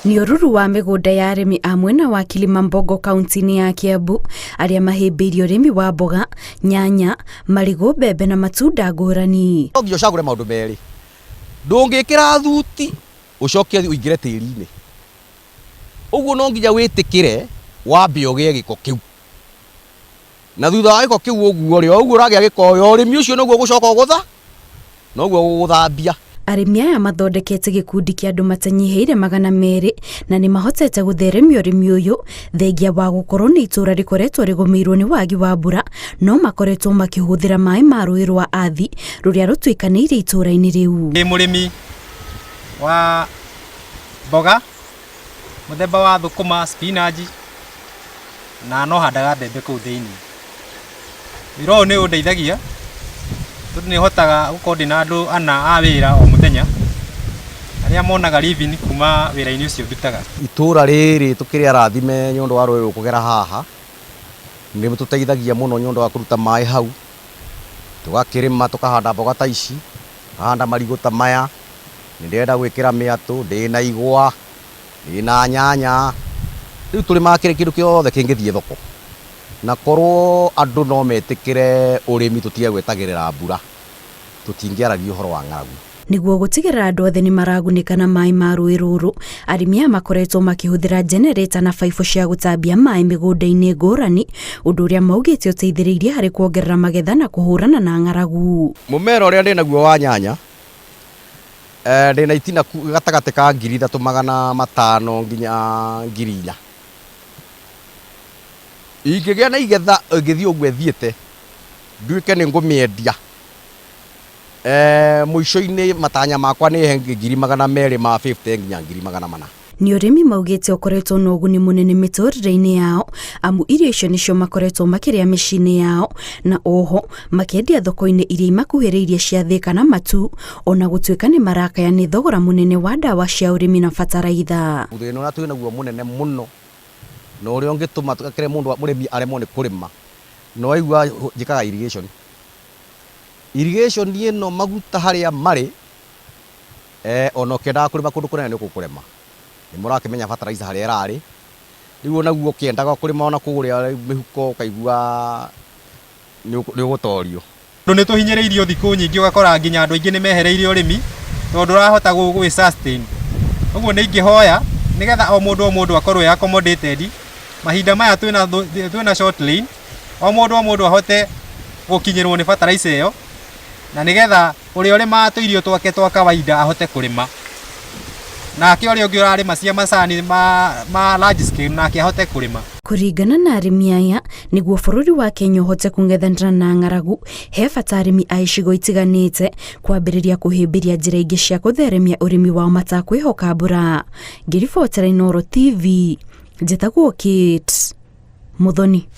Nĩ ũruru wa mĩgũnda ya arĩmi a mwena wa Kilimambogo kaunti-inĩ ya Kiambu arĩa mahĩmbĩirie ũrĩmi wa mboga, nyanya, marigũ, mbembe na matunda ngũrani. No nginya ũcagũre maũndũ merĩ, ndũngĩkĩra thuti ũcoke ũingĩre tĩri-inĩ, ũguo no nginya wĩtĩkĩre wambe ũgĩe gĩko kĩu, na thutha wa gĩko kĩu ũguo rĩ, o ũguo ũragĩa gĩko ũrĩmi ũcio noguo ũgũcoka ũgũtha noguo ũgũgũthambia. Arĩmi aya mathondekete gĩkundi kĩa andũ matanyihĩire 200 na nĩ mahotete gũtheremia ũrĩmi ũyũ thengia wa gũkorwo nĩ itũũra rĩkoretwo rĩgũmĩirwo nĩ wagi wa mbura, no makoretwo makĩhũthĩra maĩ ma rũĩ rwa Athi rũrĩa rũtuĩkanĩirie itũũra-inĩ rĩu. Ndĩ mũrĩmi wa mboga mũthemba wa thũkũma, spinach na no handaga mbembe kũu thĩinĩ. Wĩra ũyũ nĩ ũndeithagia tondũ nĩ hotaga gũkorwo ndĩna andũ ana a wĩra o mũthenya arĩa monaga living kuma wĩra-inĩ ũcio ndutaga. Itũra rĩrĩ tũkĩrĩ arathime nĩ ũndũ wa rũĩ rũrũ kũgera haha, nĩ rũtũteithagia mũno nĩ ũndũ wa kũruta maĩ hau, tũgakĩrĩma tũkahanda mboga ta ici, tũkahanda marigũ ta maya, nĩ ndĩrenda gwĩkĩra mĩatũ, ndĩna igwa, ndĩna nyanya, rĩu tũrĩmaga kĩndũ kĩothe kĩngĩthiĩ thoko. Na korwo andũ no metĩkĩre ũrĩmi tũtige gwetagĩrĩra mbura, tũtingĩaragia ũhoro wa ng'aragu. Nĩguo gũtigĩrĩra andũ othe nĩ maragunĩka na maĩ ma rũĩ rũrũ, arĩmi aya makoretwo makĩhũthĩra generator na baibũ cia gũtambia maĩ mĩgũnda-inĩ ngũrani, ũndũ ũrĩa maugĩte ũteithĩrĩirie harĩ kuongerera magetha na kũhũrana na ng'aragu. Mũmera ũrĩa ndĩnaguo wa nyanya, ndĩna itina gatagatĩ ka 3500 nginya 4000. Ingĩgĩa na igetha ĩngĩthiĩ ũguo ĩthiĩte, nduĩke nĩ ngũmĩendia, mũico-inĩ matanya makwa nĩ he 250,000 nginya 400,000. Nĩ ũrĩmi maugĩte ũkoretwo na ũguni mũnene mĩtũrĩre-inĩ yao, amu irio icio nĩcio makoretwo makĩrĩa mĩciĩ-inĩ yao, na oho makĩendia thoko-inĩ iria imakuhĩrĩirie cia Thika na Matuu, ona gũtuĩka nĩ marakaya nĩ thogora mũnene wa ndawa cia ũrĩmi na bataraitha. Thĩna ũrĩa twĩ naguo mũnene mũno na ũrĩa ũngĩtũma kĩrĩa mũndũ mũrĩmi aremwo nĩ kũrĩma, nĩ waigua njĩkaga irrigation. Irrigation ĩno maguta harĩa marĩ, ona ũkĩendaga kũrĩma kũndũ kũnene nĩ ũgũkũrema. Nĩ mũrakĩmenya fertilizer harĩa ĩrarĩ, rĩu onaguo ũkĩendaga kũrĩma ona kũrĩa mĩhuko ũkaigua nĩ ũgũtorio. Tondũ nĩ tũhinyĩrĩirio thikũ nyingĩ ũgakora nginya andũ aingĩ nĩ mehereire ũrĩmi tondũ ndũrahota gwĩ sustain. Ũguo nĩ ingĩhoya nĩgetha o mũndũ o mũndũ akorwo e accommodated mahinda maya twĩna short rain, o mũndũ o mũndũ ahote gũkinyĩrwo nĩ fertilizer ĩyo, na nĩgetha ũrĩa ũrĩmaga tũirio twake twa kawaida ahote kũrĩma, nake ũrĩa ũngĩ ũrarĩma cia macani ma large scale nake ahote kũrĩma. Kũringana na arĩmi aya, nĩguo bũrũri wa Kenya ũhote kũng'ethanĩra na ng'aragu, he bata arĩmi a icigo itiganĩte kwambĩrĩria kũhĩmbĩria njĩra ingĩ cia kũtheremia ũrĩmi wao matakwĩhoka mbura. Ngĩribotera Inooro TV, njĩtagwo Kate Muthoni.